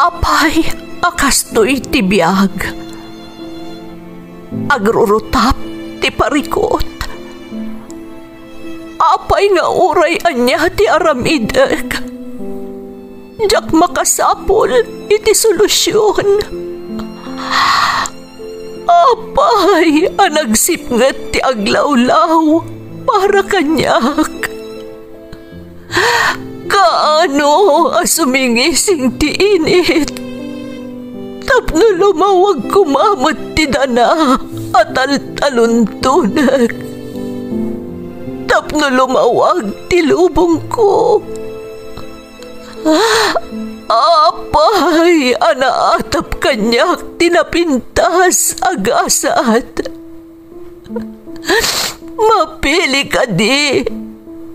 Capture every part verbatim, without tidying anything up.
Apay a kastoy ti biag? Agrurutap ti parikut. Apay nga uray ania ti aramidek, diak makasapul iti solusion. Apay a nagsipnget ti aglawlaw para kaniak? Kaano a sumingising ti init tapno lumawag koma met ti dana a taltaluntonek, tapno lumawag ti lubongko? Apay a naatap kaniak ti napintas a gasat? Mapili kadi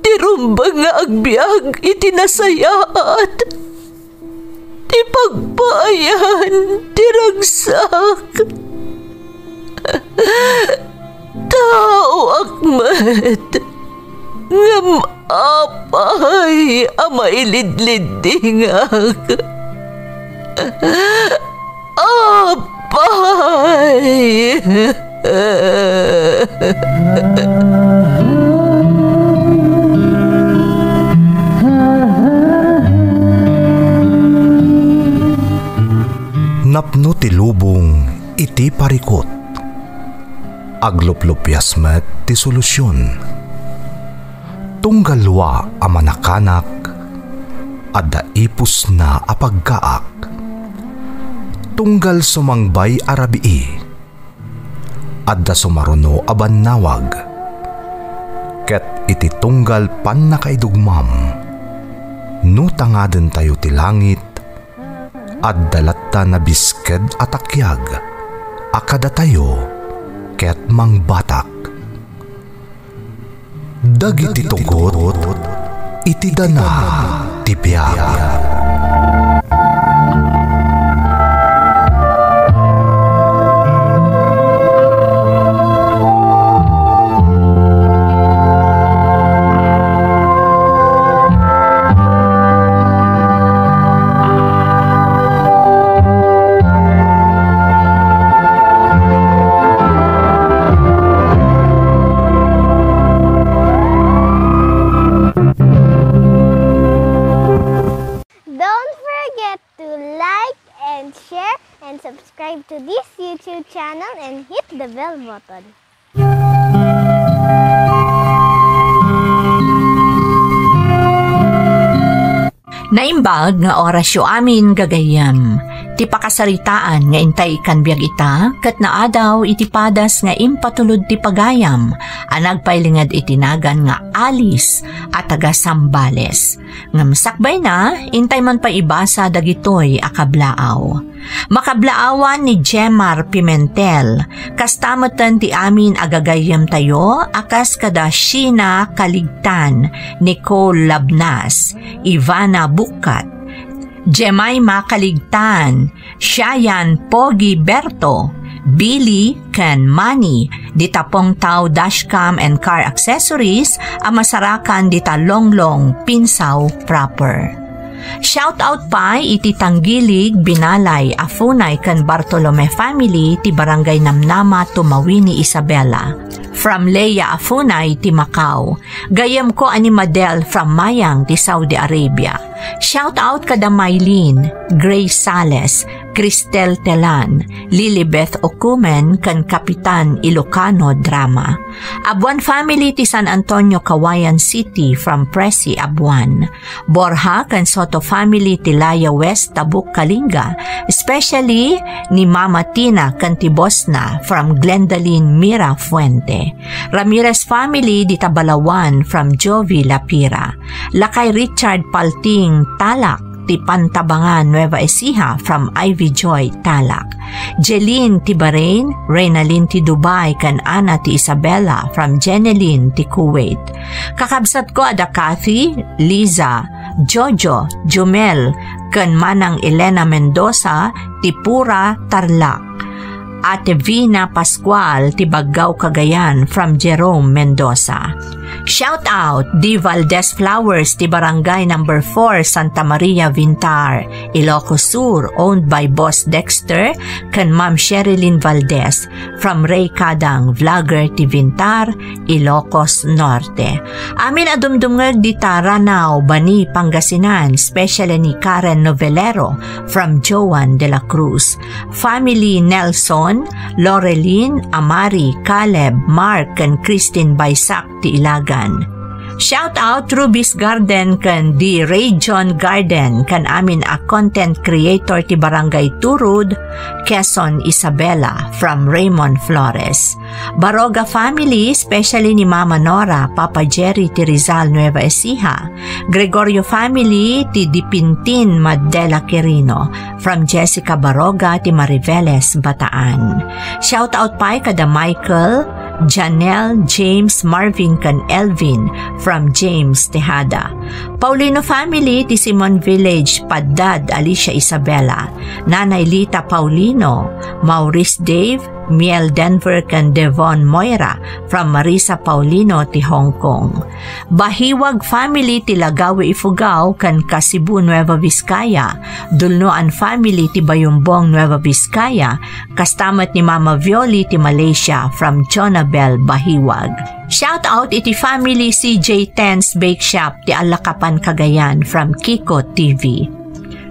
ti rumbeng nga agbiag iti nasayaat, ti pagpaayan ti ragsak? Taoak met, ngem apay a mailidliddingak? Apay! Napno ti lubong iti parikut. Agluplupias met ti solusion. Tunggal lua a manakanak, adda ipusna a pagkaak. Tunggal sumangbay a rabii, adda sumaruno a bannawag. Ket iti tunggal pannakaidugmam, no tangadentayo ti langit, adda latta nabisked a takiag a kadatayo ket mangbatak. Dagiti tugot iti dana ti biag. Don't forget to like and share and subscribe to this YouTube channel and hit the bell button. Naimbag nga orasyo amin, gagayyem. Ti pakasaritaan nga intay ikkan biag ita, ket naadaw iti padas nga impatulod ti pagayam a nagpailinged iti nagan nga Alice a taga Zambales. Ngem sakbayna, intay man pay ibasa dagitoy a kablaaw. Makablaawan ni Jemar Pimentel, kasta metten ti amin a gagayyemtayo a kas kada Sheena Kaligtan, Nicole Labnas, Ivana Bukkat, Jemima Kaligtan, Shayan Pogi Berto, Billy ken Manny, dita Pongtao Dashcam and Car Accessories a masarakan dita Longlong, Pinsao proper. Shout out pay iti Tanggilig, Binalay, Afunay ken Bartolome family ti Barangay Namnama, Tumawini, Isabela. From Leia Afunay ti Macau. Gayyemko a ni Madel from Mayang ti Saudi Arabia. Shout out kada Mylene, Grace Sales, Cristel Telan, Lilibeth Ocumen, ken Kapitan Ilocano Drama. Abuan family ti San Antonio, Cauayan City, from Presi Abuan. Borja ken Soto family ti Laya West, Tabuk, Kalinga, especially ni Mama Tina ken ti bossna from Glendalyn Mira Fuente. Ramirez family dita Balawan from Jovi Lapira. Lakay Richard Palting Talak ti Pantabangan, Nueva Ecija from Ivy Joy Talak. Jeline ti Bahrain, Reynalyn ti Dubai, ken Ana ti Isabela from Jeneline ti Kuwait. Kakabsatko a da Kathy, Liza, Jojo, Jumel, ken Manang Elena Mendoza ti Pura, Tarlac. Ate Vina Pascual ti Baggao, Cagayan from Jerome Mendoza. Shout out, Di Valdez Flowers, ti Barangay Number Four, Santa Maria, Vintar, Ilocos Sur, owned by Boss Dexter, ken Ma'am Sherilyn Valdez, from Ray Kadang, vlogger ti Vintar, Ilocos Norte. Amin a dumdumngeg dita Ranao, Bani, Pangasinan, special ni Karen Novelero, from Joan de la Cruz. Family Nelson, Loreline, Amari, Caleb, Mark, ken Christine Baysac ti Ilagan. Shout out Ruby's Garden ken The Region Garden ken amin a content creator ti Barangay Turud, Quezon, Isabela, from Raymond Flores. Baroga family, especially ni Mama Nora, Papa Jerry ti Rizal, Nueva Ecija. Gregorio family ti Dipintin, Madela Quirino, from Jessica Baroga ti Mariveles, Bataan. Shout out pay kada Michael, Janelle, James, Marvin, ken Elvin, from James Tejada. Paulino family ti Simon Village, Paddad, Alicia Isabela, Nanay Lita Paulino, Maurice Dave, Miel Denver ken Devon Moira from Marisa Paulino ti Hong Kong. Bahiwag family ti Lagawi Ifugao ken Kasibu, Nueva Vizcaya. Dulnoan family ti Bayumbong, Nueva Vizcaya. Kasta met ni Mama Violi ti Malaysia from Jonabel Bahiwag. Shout out iti family C J Tens Bake Shop ti Alakapan, Cagayan from Kiko T V.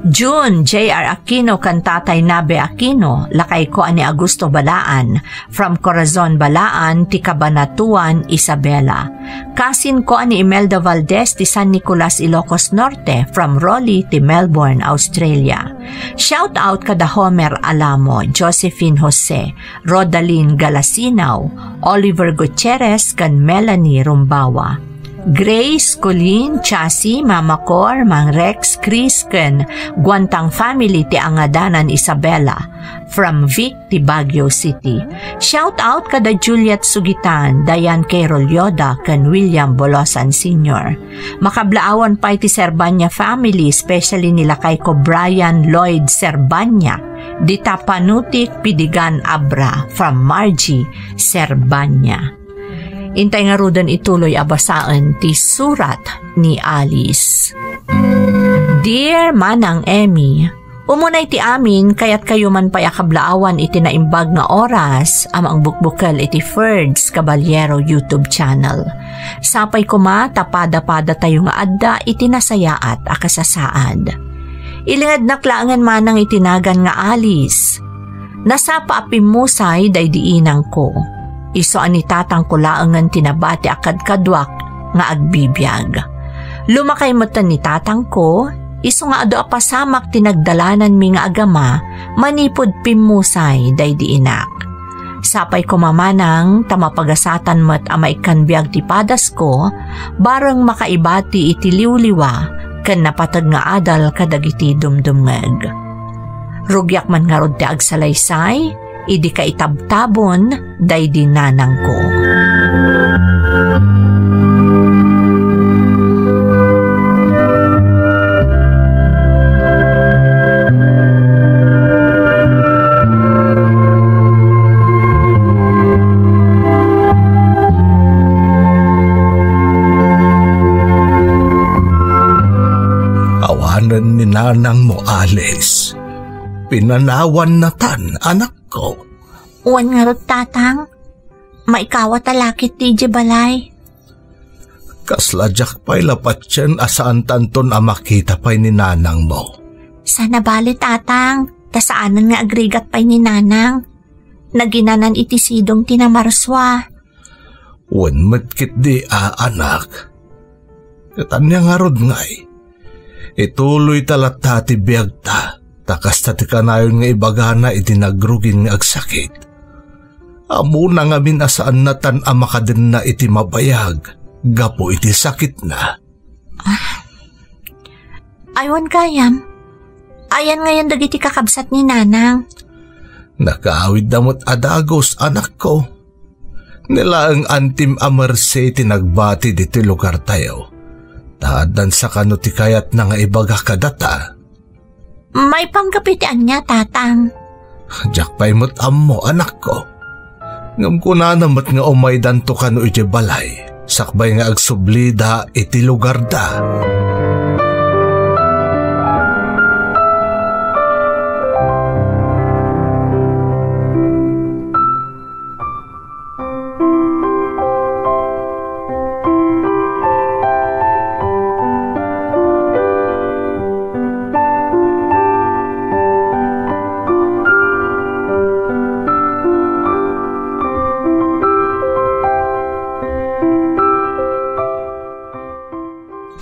June, J R Aquino ken Tatay Nabe Aquino, lakayko a ni Augusto Balaan, from Corazon Balaan, ti Cabanatuan, Isabela. Cousin ko a ni Imelda Valdez ti San Nicolas, Ilocos Norte, from Raleigh, ti Melbourne, Australia. Shout out kada Homer Alamo, Josephine Jose, Rodalyn Galasinao, Oliver Gutierrez, ken Melanie Rumbawa. Grace, Colleen, Chasi, Mama Cor, Mang Rex, Chris, ken Guantang family ti Angadanan, Isabela, from Vic ti Baguio City. Shout out kada Juliet Sugitan, Diane K. Rolyoda, ken William Bolosan Senior. Makablaawan pay ti Serbanya family, especially ni lakayko Brian Lloyd Serbanya, dita Panutik, Pidigan, Abra, from Margie Serbanya. Intay ngaruden ituloy a basaen ti surat ni Alice. Dear Manang Emmy, umunay ti amin, kayatkayo man pay a kablaawan iti naimbag nga oras a mangbukbukel iti Ferds Caballero YouTube channel. Sapay koma ta pada-padatayo nga adda iti nasayaat a kasasaad. Ilingednak laengen manang iti nagan nga Alice. Nasapa a pimmusay daydi inangko. Isu a ni tatangko laengen ti nabati a kadkaduak nga agbibiag. Lumakay metten ni tatangko, isu nga adu a pasamak ti nagdalananmi nga agama manipud pimmusay daydi inak. Sapay koma manang ta mapagasatan met a maikkan biag ti padasko, bareng makaibati iti liwliwa ken napateg nga adal kadagiti dumdumngeg. Rugiak man ngarud ti agsalaysay idi kaitabtabon daydi nanangko. Awanen ni nanangmo, Alice. Pinanawannatan, anakko. Wen ngarud, Tatang. Maikawat a lakit ti idiay balay. Kasla diak pay la patien a saantanton a makita pay ni nanangmo. Sana bale, Tatang, ta saanen nga agrigat pay ni Nanang. Naginanan iti sidong ti namarsua. Wen met ketdi a, anak. Ket ania ngarud ngay? Ituloyta latta ti biagta, ta kasta ti kanayon nga ibagana iti nagrugin nga agsakit. Ammona ngamin a saannatan a makadenna iti mabayag gapu iti sakitna. Ah. Ay, wen gayam. Ayan ngayon dagiti kakabsat ni Nanang. Nakaawidda met a dagus, anakko. Ni laeng antim a merse ti nagbati ditoy lugartayo. Ta addansa kano ti kayatna nga ibaga kadata. Maipanggep iti ania, Tatang? Diak pay met ammo, anakko. Ngem kunana met nga umaydanto kano idiay balay. sakbay nga agsublida iti lugarda.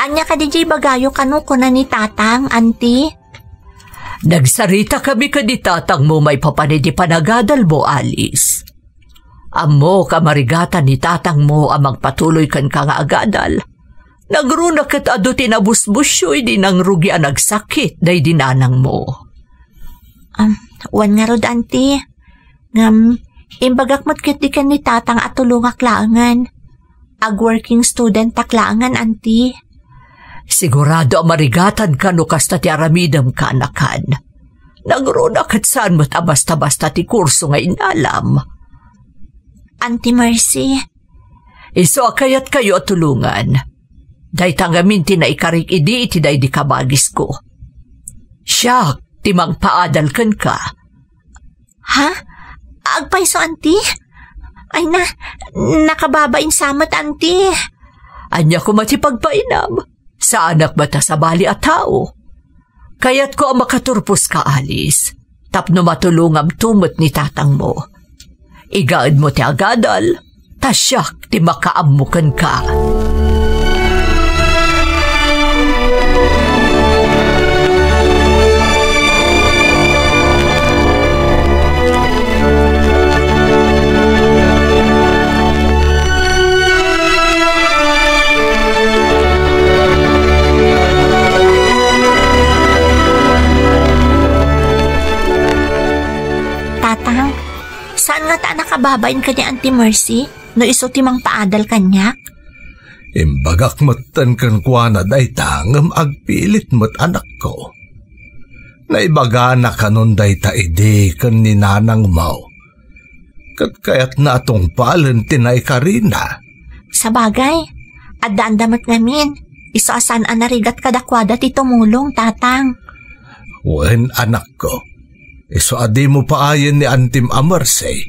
Ania kadi diay ibagayo kano, kuna ni Tatang, Auntie? Nagsaritakami ken ni tatangmo maipapan iti panagadalmo, Alice. Ammok a marigatan ni tatangmo a mangpatuloy kenka nga agadal. Nangruna ket adu ti nabusbusyo idi nangrugi a nagsakit daydi nanangmo. Um, wen ngarud, Auntie. Ngem, imbagak met ketdi ken ni Tatang a tulongak laengen. Ag-working studentak laengen, Auntie. Sigurado a marigatanka no kasta ti aramidem, kaanakan. Nangruna ket saan met a basta-basta ti kurso nga inalam. Auntie Mercy. Isu a kayatkayo a tulongan. Dayta ngamin ti naikarik idi iti daydi kabagisko. Siak ti mangpaadal kenka. Ha? Agpayso, Auntie? Ay na, nakababain sa met, Auntie. Ania koma ti pagpainam? Saanak met a sabali a tao. Kayatko a makaturposka, Alice, tapno matulongamto met ni tatangmo. Igaedmo ti agadal, ta siak ti makaammo kenka. Tatang, saan ngata a nakababain ken ni Auntie Mercy no isu ti mangpaadal kaniak? Imbagak metten kenkuana dayta ngem agpilit met, anakko. Naibagana kanon dayta idi ken ni nanangmo. Ket kayatna a tungpalen ti naikarina. Sabagay, adda-adda met ngamin. Isu a saan a narigat kadakuada ti tumulong, Tatang. Wen, anakko. Isu a dimo paayen ni Antim a Mercy.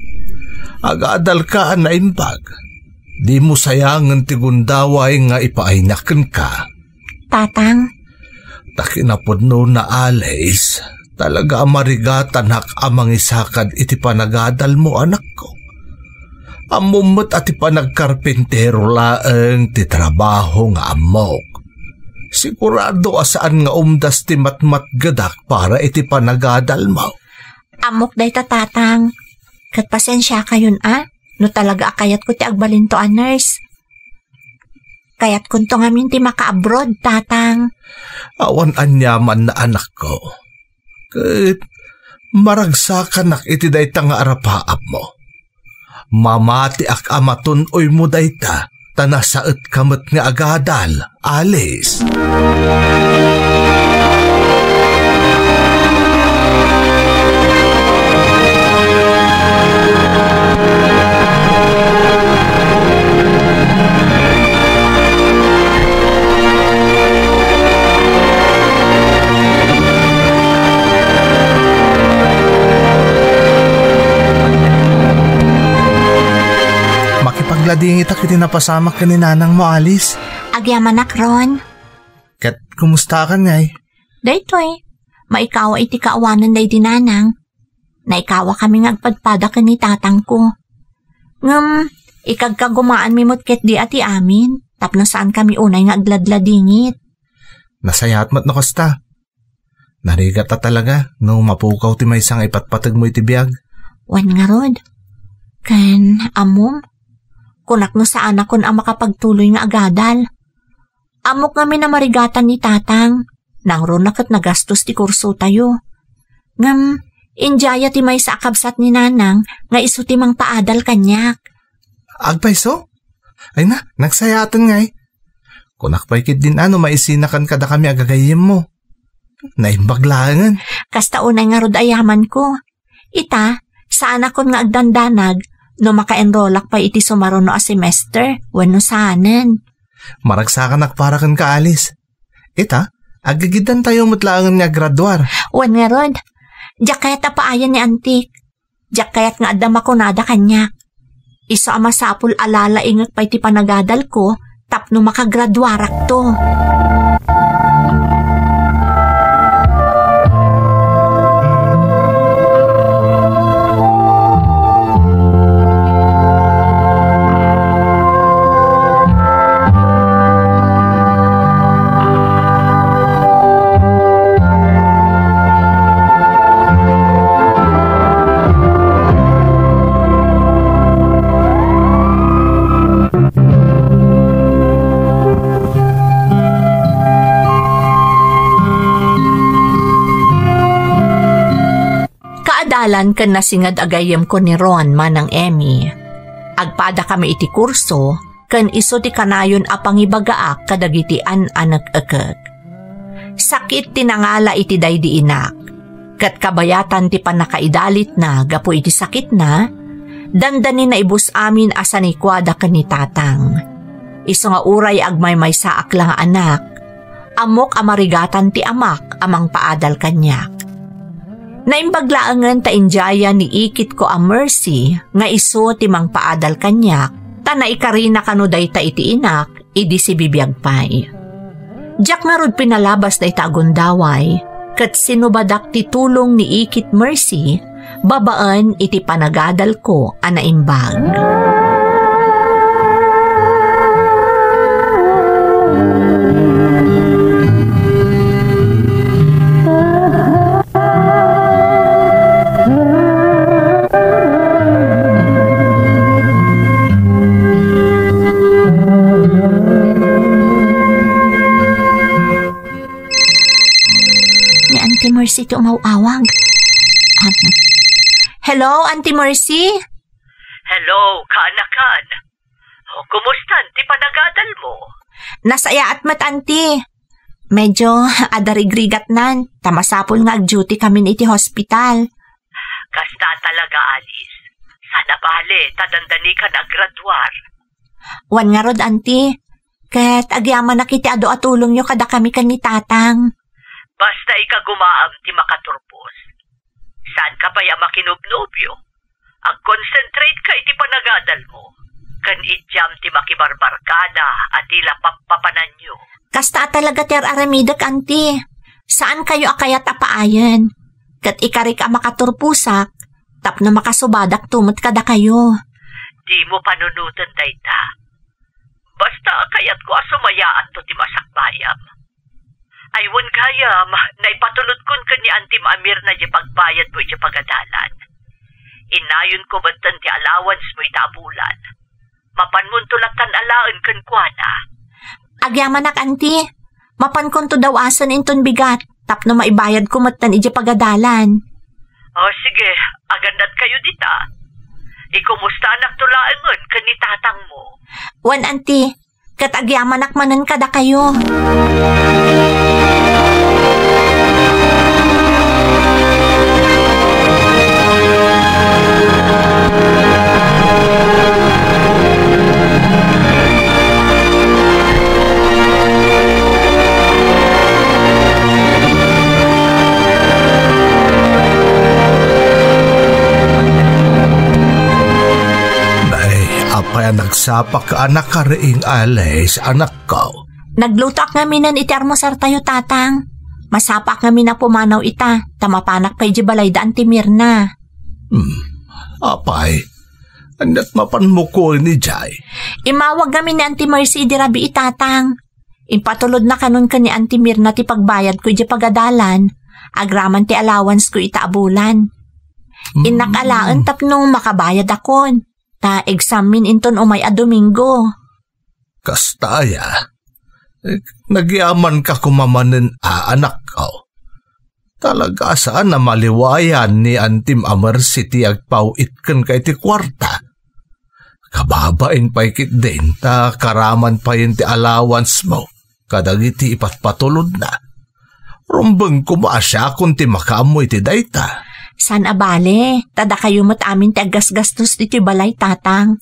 Agadalka a naimbag. Dimo sayangen ti gundaway nga ipaayna kenka. Tatang. Ta kinapudnona, Alice, talaga a marigatanak a mangisakad iti panagadalmo, anakko. Ammom met a ti panagkarpintero laeng ti trabaho nga ammok. Sigurado a saan nga umdas ti matmatgedak para iti panagadalmo. Ammok dayta, Tatang. Ket pasensiakayon a, no talaga a kayatko ti agbalinto a nurse. Kayatkonto ngamin ti maka-abroad, Tatang. Awan aniaman na, anakko. Ket maragsakanak iti dayta nga arapaapmo. Mamatiak a matun-oymo dayta, ta nasaetka met nga agadal, Alice. Makipagladingitak iti napasamak ken ni nanangmo, Alice. Agyamanak, Ron. Ket kumustakan ngay? Daytoy, maikawa iti kaawanan daydi nanang. Naikawakami nga agpadpada ken ni tatangko. Ngem, ikagkagumaanmi met ketdi a ti amin, tapno saankami unay nga agladladingit. Nasayaat met no kasta. Narigat a talaga no mapukaw ti maysa nga ipatpategmo iti biag. Wen ngarud, ken ammom, kunak no saanakon a makapagtuloy nga agadal. Ammok ngamin a marigatan ni Tatang. Nangruna ket nagastos ti kursotayo. Ngem, indiaya ti maysa a kabsat ni Nanang nga isu ti mangpaadal kaniak. Agpayso? Ay na, nagsayaaten ngay. Kunak pay ketdin a no maisinakan kadakami a gagayyemmo. Naimbag laengen. Kasta unay ngarud a yamanko. Ita, saanakon nga agdandanag, No maka-enrollak pay iti sumaruno a semester, wenno saanen. Maragsakanak para kenka, Alice. Ita, aggigiddantayo met laengen nga agraduar. Wen ngarud, diak kayat a paayen ni Antik. Diak kayat nga adda makunada kaniak. Isu a masapul a lalaingek pay ti panagadalko tapno makagraduarakto. Kaadalan ken nasinged a gayyemko ni Ron manang Emmy. Agpadakami iti kurso, ken isu ti kanayon a pangibagaak kadagiti an-anek-ekek. Sakit ti nangala iti daydi inak, ket kabayatan ti pannakaidalitna gapu iti sakitna, dandani naibus amin a sanikuada ken ni Tatang. Isu nga uray agmaymaysaak la nga anak, ammok a marigatan ti amak a mangpaadal kaniak. Naimbag laengen ta idiayan ni ikitko a Mercy nga isu ti mangpaadal kaniak, ta naikarina kano dayta iti inak idi sibibiag pay. Diak ngarud pinalabas dayta a gundaway, ket sinubadak ti tulong ni ikit Mercy babaen iti panagadalko a naimbag. Ni Auntie Mercy ti umaw-awag. Um, hello, Auntie Mercy? Hello, kaanakan. O, kumusta ti panagadal mo? Nasayaat met, Auntie. Medyo adarigrigatnan, ta masapul nga ag-duty kamin iti hospital. Kasta talaga, Alice. Saan a bale, ta dandani kan agraduar. Wen ngarud, Auntie. Ket agyamanak iti adu a tulongyo kadakami ken ni Tatang. Basta ikagumaam ti makaturpos. Saan ka pay a makinubnubyo? Ag-concentrate ka iti panagadal mo. Ken idiam ti makibarbarkada a dila pappapananyo. Kasta a talaga ti ar-aramidek, Auntie. Saan kayo a kayat a paayen. Ket ikarik a makaturposak, tapno makasubadakto met kadakayo. Dimo panunoten dayta. Basta kayatko a sumayaatto ti masakbayam. Ay, wen gayam, naipatulodkon ken ni Auntie Mirna diay pagbayadmo idiay pagadalan. Innayonko metten ti allowance mo ita a bulan. Mapanmonto lattan alaen kenkuana. Agyamanak, Auntie. Mapankonto daw-asen inton bigat, tapno maibayadko metten idiay pagadalan. O, sige, agannad kayo dita. Ikumusta anakto laengen ken ni tatangmo? Wen, Auntie, ket agyamanak manen kadakayo. Nay, apay a nagsapak a nakariing, Alice, anakko? Naglutoak ngaminen iti almusartayo, Tatang. Masapaak ngamin a pumanaw ita, ta mapanak pay idiay balayda Auntie Mirna. Hmm, apay, ania't mapanmo koma idiay? Immawag ngamin ni Auntie Mercy idi rabii, Tatang. Impatulodna kanon ken ni Auntie Mirna ti pagbayadko idiay pagadalan, agraman ti allowance ko ita a bulan. Hmm. Innak alaen tapno makabayadakon, ta exammin inton umay a Domingo. Kasta aya? Eh, nagyamanka koma manen a, anakko. Talaga a saan a maliwayan ni Auntie Mercy ti agpaw-it kenka iti kuarta. Kababain pay ketdin ta karaman payen ti allowance mo kadagiti ipatpatulodna. Rumbeng koma a siakon ti makaammo iti dayta. Saan a bale, ta dakayo met amin ti aggasgastos ditoy balay, Tatang.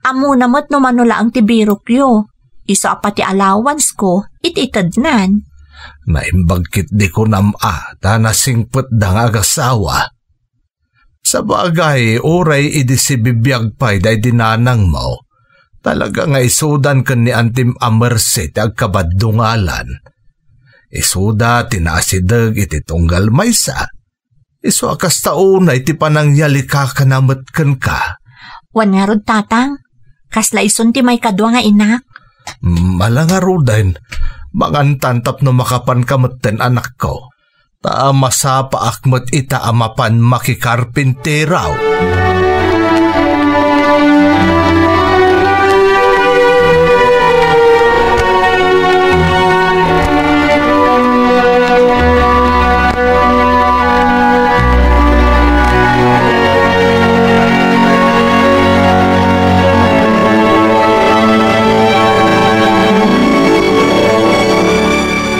Ammona met no mano laeng ti birokyo, isu a pati allowance ko, it-itednan. Naimbag ketdi kunam a, ta nasingpetda nga agasawa. Sabagay, uray idi sibibiag pay daydi nanangmo, talaga nga isudan ken ni Antim a Mercy ti agkabaddungalan. Isuda ti naasideg iti tunggal maysa. Isu a kasta unay ti panangyalikakana met kenka. Wen ngarud, Tatang. Kasla isun ti maikadua nga inak. Mala ngaruden, mangantan tapno makapanka metten, anakko. Ta masapaak met ita a mapan makikarpintero.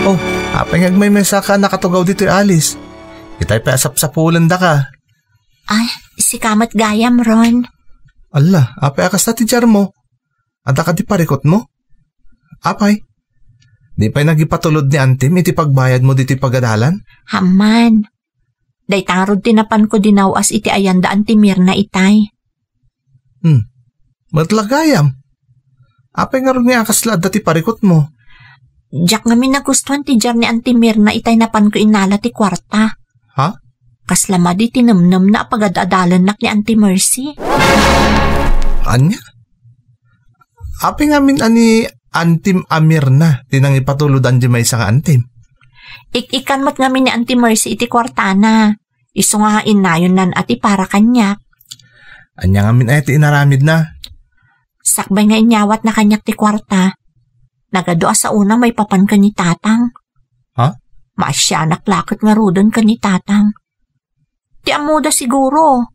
Oh, apay nga agmaymaysa ka a nakatugaw ditoy, Alice? Itay pay a sapsapulendaka. Ay, sika met gayam, Ron. Alla, apay a kasta ti diarmo? Adda kadi parikutmo? Apay, di pay nagipatulod ni Antim iti pagbayadmo ditoy pagadalan? Amman. Dayta ngarud ti napanko dinaw-as iti ayan da Anti Mirna itay. Hmm. Met la gayam. Apay ngarud nga kasla adda ti parikutmo? Diak ngamin nagustuan ti diar ni Anti Mirna itay napanko innala ti kuarta. Ha? Kasla madi ti nemnemna a pagad-adalennak ni Anti Mercy. Ania? Apay ngamin a ni Antim a Mirna ti nangipatulod daydi maysa nga antim? Ik-ikan met ngamin ni Anti Mercy iti kuartana. Isu nga innayonnan a ti para kaniak. Ania ngamin aya ti inaramidna? Sakbay nga inyawatna kaniak ti kuarta, nagadu a saona maipapan ken ni Tatang. Ha? Maasianak la ket ngaruden ken ni Tatang. Ti ammoda siguro,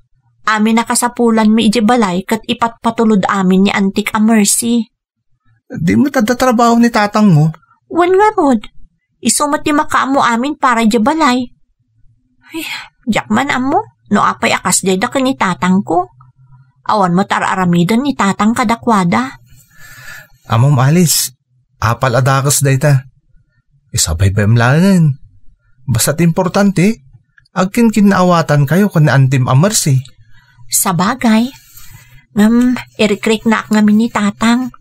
amin a kasapulanmi idiay balay ket ipatpatulod amin ni Antik a Mercy. Di met adda trabaho ni tatangmo? Wen ngarud, isu met ti makaammo amin para idiay balay. Ay, diak man ammo no apay a kasdiay da ken ni tatangko. Awan met ar-aramiden ni tatang kadakuada. Ammom, Alice, apal a dakes dayta. Isu a baybay-am laengen. Basta ti importante, agkinkinnaawatan kayo ken ni Antim a Mercy. Sabagay. Ngem, irikriknaak ngamin ni Tatang.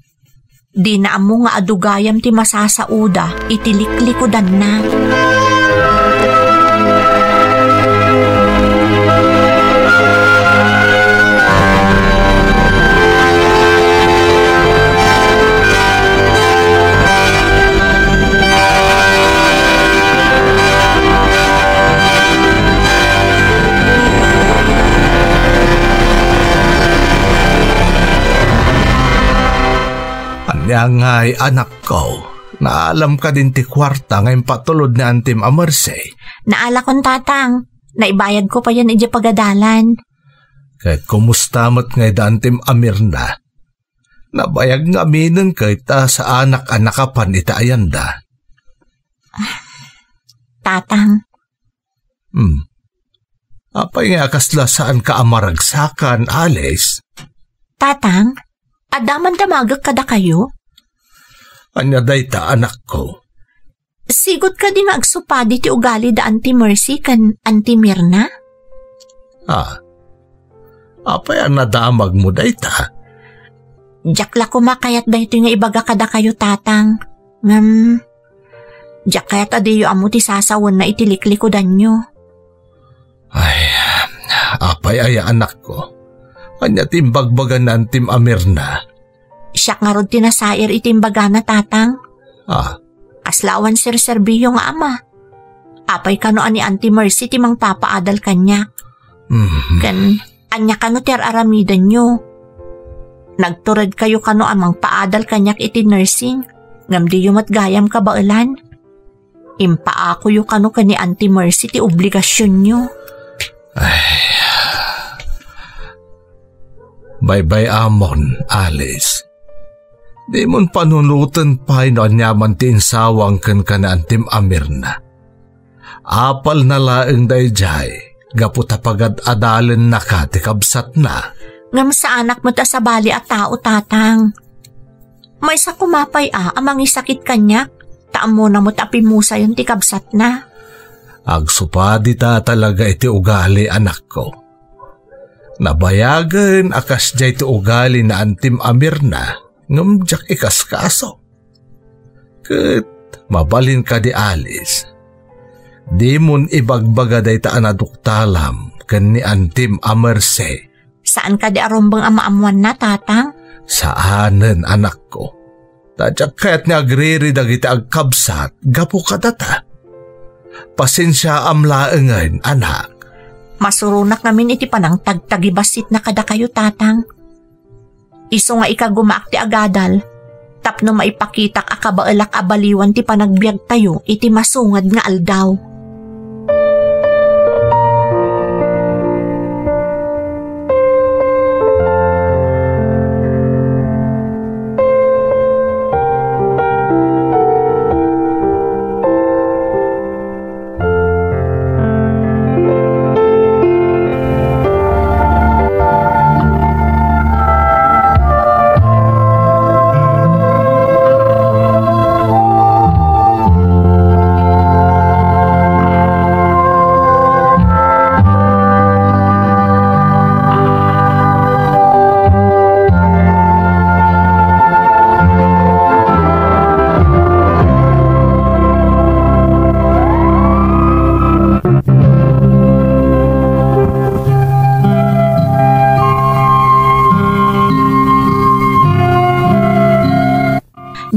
Dina ammo nga adu gayam ti masasaoda iti liklikudanna. Ania ngay, anakko? Naalam kadin ti kuarta nga impatulod ni Antim a Mercy? Naalakon, Tatang. Naibayadko payen idiay pagadalan. Ket kumusta met ngay da Antim a Mirna? Nabayag ngaminen ket ta saanak a nakapan iti ayanda. Tatang. Hmm. Apay nga kasla saanka a maragsakan, Alice? Tatang, adda man damagek kadakayo? Ania dayta, anakko? Sigud kadi nga agsupadi ti ugali da Auntie Mercy ken Auntie Mirna? Ah, apay a nadamagmo dayta? Diak la koma kayat daytoy nga ibaga kadakayo, Tatang. Ngem, diak kayat a diyo ammo ti sasawenna iti liklikudanyo. Ay, apay aya, anakko? Ania ti imbagbaga ni Antim a Mirna? Siak ngarud ti nasair iti imbagana, Tatang. Ah. Kasla awan serserbiyo nga ama. Apay kano a ni Auntie Mercy ti mangpapaadal kaniak? Mhm. Ken ania kano ti ar-aramidenyo? Nagturedkayo kano a mangpaadal kaniak iti nursing, ngem diyo met gayam kabaelan? Impaakoyo kano ken ni Auntie Mercy ti obligasionyo. Ay. Baybay-amon, Alice. Dimon panunoten pay no aniaman ti insawang kenka ni Antim a Mirna. Apalna laeng daydiay. gapu ta pagad-adalennaka ti kabsatna. Ngem saanak met a sabali a tao, Tatang. Maysa koma pay a, a mangisakit kaniak, ta ammona met a pimusayen ti kabsatna. Agsupadi ta talaga iti ugali, anakko. Nabayagen a kasdiay ti ugali ni Antim a Mirna, ngem diak ikaskaso. Ket mabalin kadi, Alice, dimon ibagbaga dayta a naduktalam ken ni Antim a Mercy. Saan kadi a rumbeng a maammoanna, Tatang? Saanen, anakko. Ta diak kayat nga agriri dagiti agkabsat gapu kadata. Pasensiaam laengen, anak. Masuronak ngamin iti panangtagtagibasitna kadakayo, Tatang. Isu nga ikagumaak ti agadal, tapno maipakitak a kabaelak a baliwan ti panagbiagtayo iti masungad nga aldaw.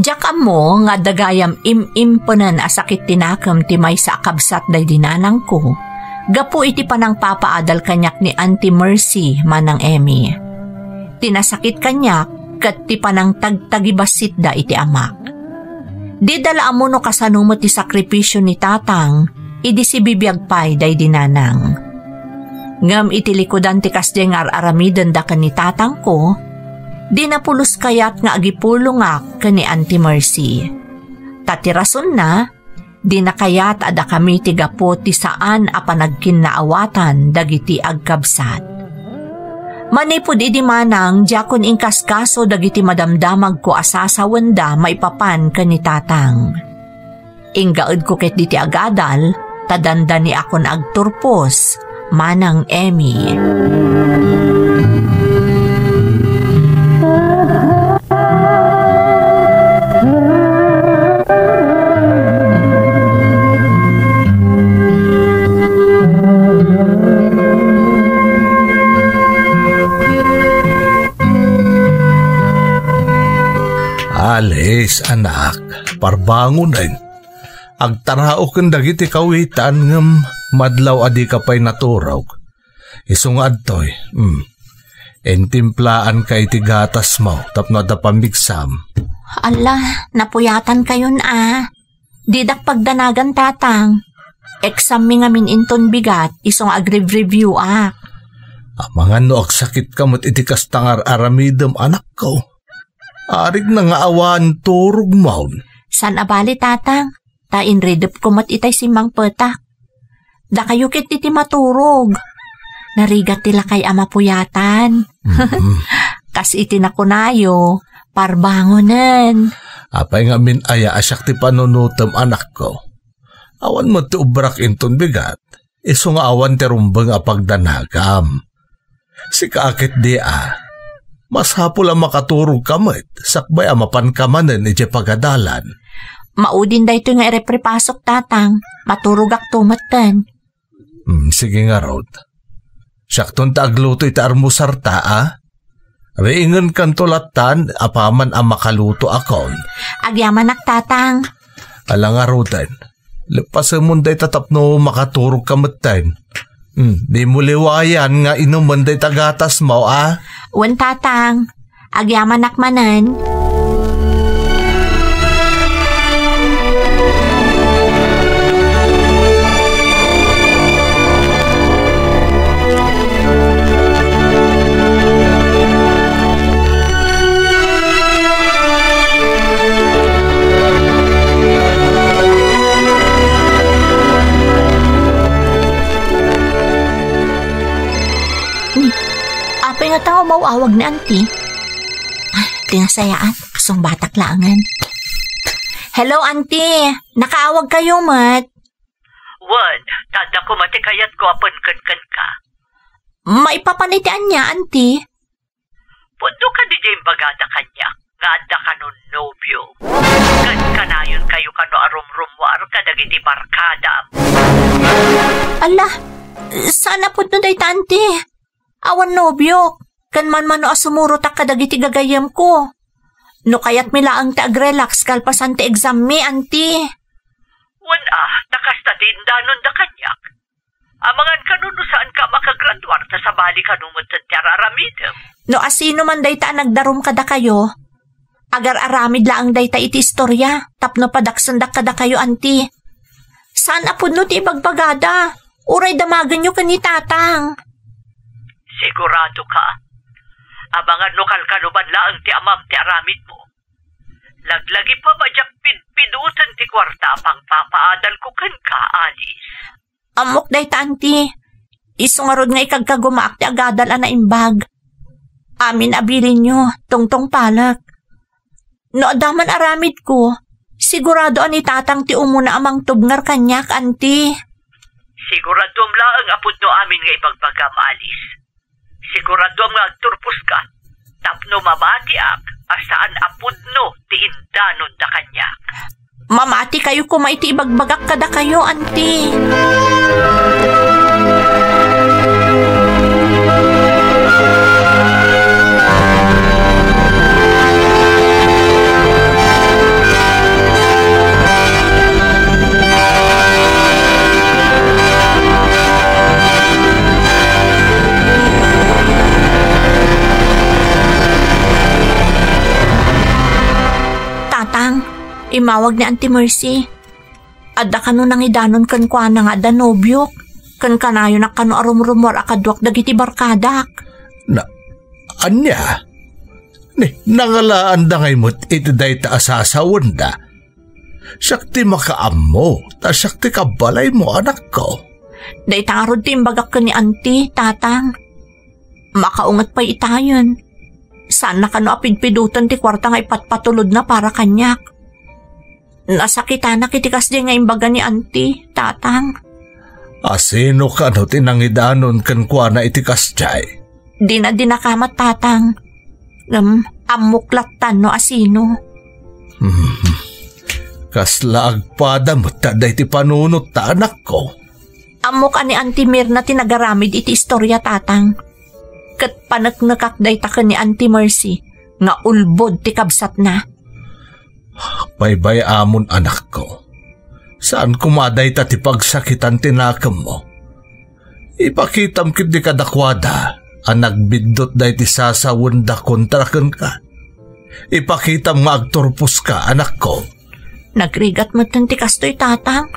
Diak ammo nga adda gayam im-impenen a sakit ti nakem ti maysa a kabsat daydi nanangko, gapu iti panangpapaadal kaniak ni Auntie Mercy manang Emmy. Ti nasakit kaniak ket ti panangtagtagibasitda iti amak. Dida la ammo no kasano met ti sakripisio ni Tatang idi sibibiag pay daydi nanang. Ngem iti likudan ti kasdiay nga ar-aramidenda ken ni Tatangko, dina pulos kayat nga agipulongak ken ni Auntie Mercy. Ta ti rasonna, dina kayat a dakami ti gapu ti saan a panagkinnaawatan dagiti agkabsat. Manipud idi manang, diakon inkaskaso dagiti madamdamagko a sasawenda maipapan ken ni Tatang. Inggaedko ketdi ti agadal, ta dandaniakon agturpos, manang Emmy. Alice, anak, parbangonen. Agtaraoken dagiti kawitan ngem madlaw a dika pay naturog. Isu nga adtoy, mm, intimplaanka iti gatasmo tapno adda pammigsam. Alla, napuyatankayon a. Didak pagdanagan, Tatang. Exammi ngamin inton bigat, isu nga agrev-review ak. Amangan no agsakitka met iti kasta nga ar-aramidem, anakko. Arigna nga awan turogmon. Saan a bali, Tatang. Ta inridepko met itay simmangpetak. Dakayo ket iti maturog. Narigat ti lakay a mapuyatan. Mhm. Kas iti nakunayo, parbangonen. Apay ngamin aya a siak ti panunutem, anakko? Awan met ti obrak inton bigat. Isu nga awan ti rumbeng a pagdanagam. Sika a ketdi a, masapul a makaturogka met sakbay a mapanka manen idiay pagadalan. Maudin daytoy nga ireprepasok, Tatang. Maturogakto metten. Hmm, sige ngarud. Siakton ti agluto iti almusarta a. Riingenkanto lattan apaman a makalutoakon. Agyamanak, Tatang. Ala ngaruden, leppasemon dayta tapno makaturogka metten. Hmm, dimo liwayan nga inumen dayta gatasmo a. Wen, Tatang. Agyamanak manen. Ania ta nga umaw-awag ni Auntie? Ah, ti nasayaat, sungbatak laengen. Hello, Auntie. Nakaawag kayo met? Wen, ta adda koma ti kayatko a pen kenkenka. Maipapan iti ania, Auntie? Pudno kadi diay imbagada kaniak nga adda kanon nobio? Ken kanayon kayo kano a rumrummuar kadagiti barkadam. Ala, saan a pudno dayta, Auntie. Awan nobiok, ken manmano a sumurotak kadagiti gagayyemko. No kayatmi laeng ti agrelax kalpasan ti exam mi, Auntie. Wen a, ta kasta ti indanonda kaniak. Amangan kano no saanka a makagraduar ta sabali kano met ti ar-aramidem. No asino man dayta a nagdarum kadakayo, agar-aramid laeng dayta iti istoria tapno padaksendak kadakayo, Auntie. Saan a pudno ti ibagbagada, uray damagenyo ken ni Tatang. Sigurado ka? Amangan no kalkaluban laeng ti amam ti aramidmo. Laglagipem a diak pidpiduten ti kuarta a pangpapaadalko kenka, Alice. Ammok dayta, Auntie. Isu ngarud nga ikagkagumaak ti agadal a naimbag. Amin a bilinyo, tungtungpalek. No adda man aramidko, sigurado a ni Tatang ti umuna a mangtubngar kaniak, Auntie. Siguraduem laeng a pudno amin nga ibagbagam, Alice. Siguraduem nga agturposka tapno mamatiak a saan a pudno ti indanonda kaniak. Mamati kayo koma iti ibagbagak kadakayo, Auntie. Tatang, immawag ni Auntie Mercy. Adda kano nangidanon kenkuana nga adda nobiok, ken kanayonak kano a rumrummuar a kaduak dagiti barkadak. Na, ania? Ni, nangalaanda ngay met iti dayta a sasawenda. Siak ti makaammo, ta siak ti kabbalaymo, anakko. Dayta ngarud ti imbagak ken ni Auntie, Tatang. Makaunget pay itayen. Saanna kano a pidpiduten ti kuarta nga ipatpatulodna para kaniak. Nasakitanak iti kasdiay nga imbaga ni Auntie, Tatang. Asino kano ti nangidanon kenkuana iti kasdiay? Dina dinakamat, Tatang. Ngem ammok lattan no asino. Hmm. Kasla agpada met ta dayta panunotta, anakko. Ammok a ni Auntie Mirna ti nagaramid iti istoria, Tatang. Ket paneknekak dayta ken ni Auntie Mercy nga ulbod ti kabsatna. Baybay-amon, anakko. Saan koma dayta ti pagsakitan ti nakemmo. Ipakitam ketdi kadakuada a nagbiddut dayta sasawenda kontra kenka. Ipakitam nga agturposka, anakko. Nagrigat metten ti kastoy, Tatang.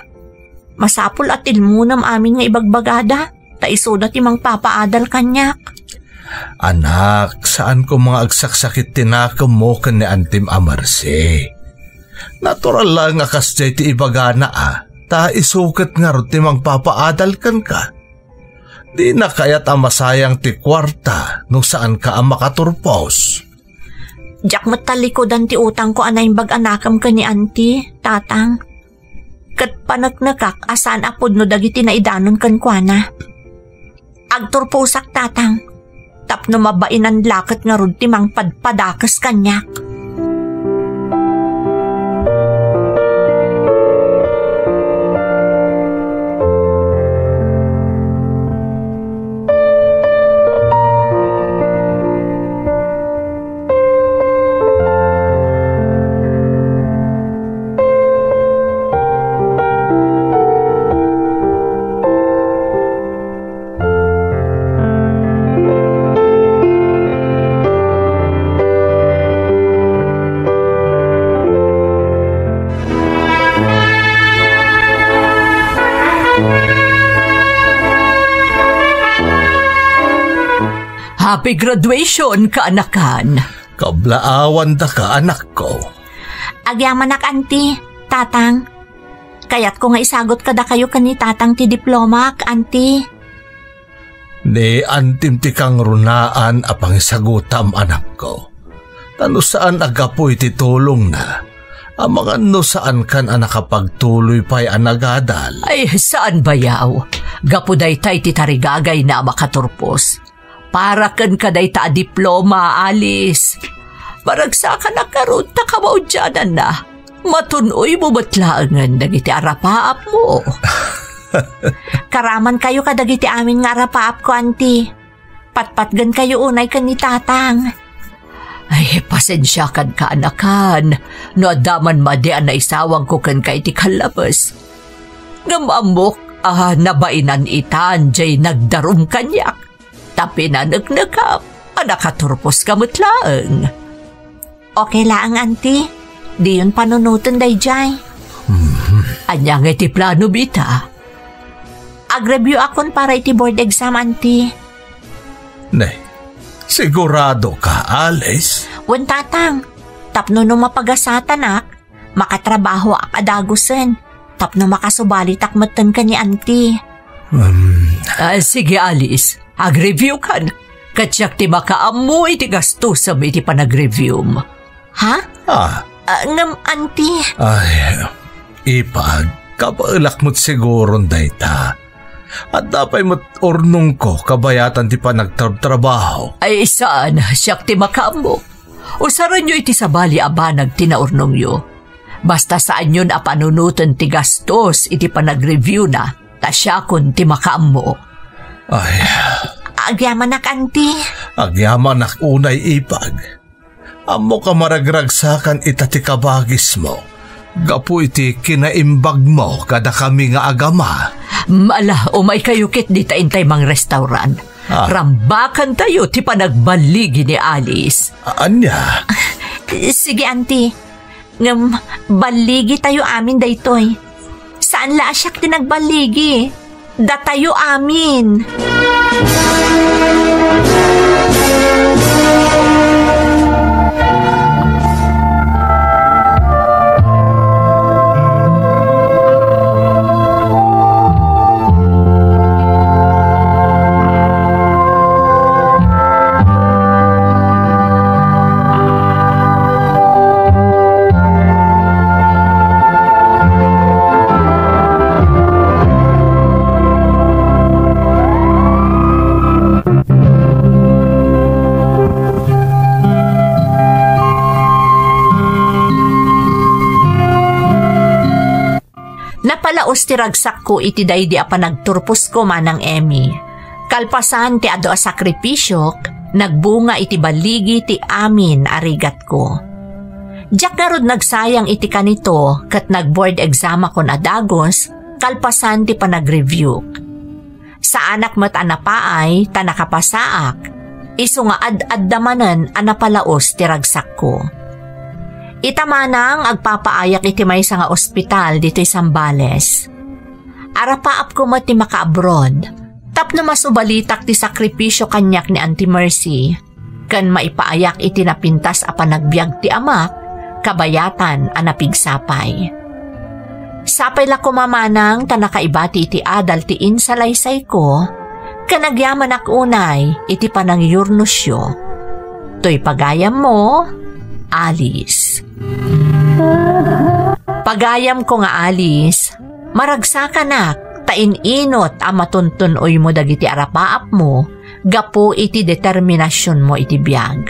Masapul a tilmonem amin nga ibagbagada, ta isuda ti mangpapaadal kaniak. Anak, saan koma nga agsaksakit ti nakemmo ken ni Antim a Mercy. Natural laeng a kasdiay ti ibagana a, ta isu ket ngarud ti mangpapaadal kenka. Dina kayat a masayang ti kuarta no saanka a makaturpos. Diak met tallikudan ti utangko a naimbag a nakem ken ni Auntie, Tatang. Ket paneknekak a saan a pudno dagiti naidanon kenkuana. Agturposak, Tatang, tapno mabainan la ket ngarud ti mangpadpadakes kaniak. Happy graduation, kaanakan! Kablaawandaka, anakko. Agyamanak, Auntie, Tatang. Kayatko nga isagut kadakayo ken ni Tatang ti diplomak, Auntie. Ni antim ti kangrunaan a pangisagutam, anakko. Ta no saan a gapu iti tulongna, amangan no saankan a nakapagtuloy pay a nagadal. Ay, saan bayaw? Gapu dayta iti tarigagayna a makaturpos. Para kenka dayta a diploma, Alice. Maragsakanak ngarud ta kamaudiananna. Matun-oymo met laengen dagiti arapaapmo. Karamankayo kadagiti amin nga arapaapko, Auntie. Patpatgenkayo unay ken ni Tatang. Ay, pasensiakan, kaanakan, no adda man madi a naisawangko kenka iti kallabes. Ngem ammok a nabainan itan jay nagdarum kaniak, ta pinaneknekam a nakaturposka met laeng. Okay laeng, Auntie. Diyon panunoten dayjay. Mhm. Ania nga iti plano, bita? Ag-review akon para iti board exam, Auntie. Ne, sigurado ka, Alice? Wen, Tatang. Tapno no mapagasatanak, makatrabahoak a dagusen. Tapno makasubalitak metten ken ni Auntie. Um. Ah, sige, Alice. Ag-review kan. Ket siak ti makaammo iti gastosem iti panag-reviewm. Ha? Ah. Ah, ngem, Auntie. Ay, ipag, kabaelak met siguron dayta. Adda pay met urnongko kabayatan ti panagtrabtrabaho. Ay, saan, siak ti makaammo. Usarenyo iti sabali a banag ti naurnongyo. Basta saanyon a panunoten ti gastos iti panag-reviewna, ta siakon ti makaammo. Ay. Agyamanak, Auntie. Agyamanak unay, ipag. Ammok a maragragsakan ita ti kabagismo gapu iti kinaimbagmo kadakami nga agama. Ala, umaykayo ketdi ta intay mangrestauran. Ah. Rambakantayo ti panagballigi ni Alice. A-, ania? Sige, Auntie. Ngem, balligitayo amin daytoy. Saan la a siak ti nagballigi. Datayo amin. Napalaos ti ragsakko iti daydi a panagturposko, Manang Emmy. Kalpasan ti adu a sakripisiok, nagbunga iti balligi ti amin a rigatko. Diak ngarud nagsayang iti kanito ket nag-board examakon a dagus kalpasan ti panag-reviewk. Saanak met a napaay ta nakapasaak, isu nga ad-adda manen a napalaos ti ragsakko. Ita manang agpapaayak iti maysa nga ospital ditoy Zambales. Arapaapko met ti makaabroad, tapno masubalitak ti sakripisio kaniak ni Auntie Mercy, ken maipaayak iti napintas a panagbiag ti amak, kabayatan a napigsa pay. Sapay la koma manang ta nakaibati iti adal ti insalaysayko, ken agyamanak unay iti panangiyurnosyo. Toy pagayammo, Alice. Pagayamko nga Alice, maragsakanak ta in-inot a matuntun-oymo dagiti arapaapmo gapu iti determinasionmo iti biag.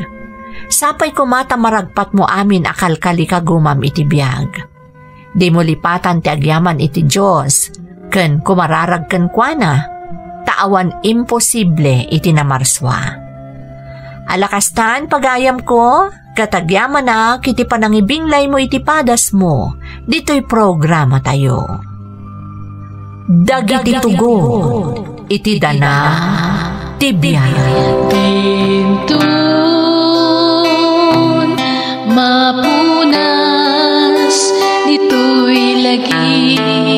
Sapay koma ta maragpatmo amin a kalkalikagumam iti biag. Dimo lipatan ti agyaman iti Dios ken kumararag kenkuana, ta awan imposible iti namarsua. Ala kastan, pagayamko, ket agyamanak iti panangibinglaymo iti padasmo ditoy programatayo. Dagiti tugot iti dana ti biag. Dintun mapunas ditoy lagi.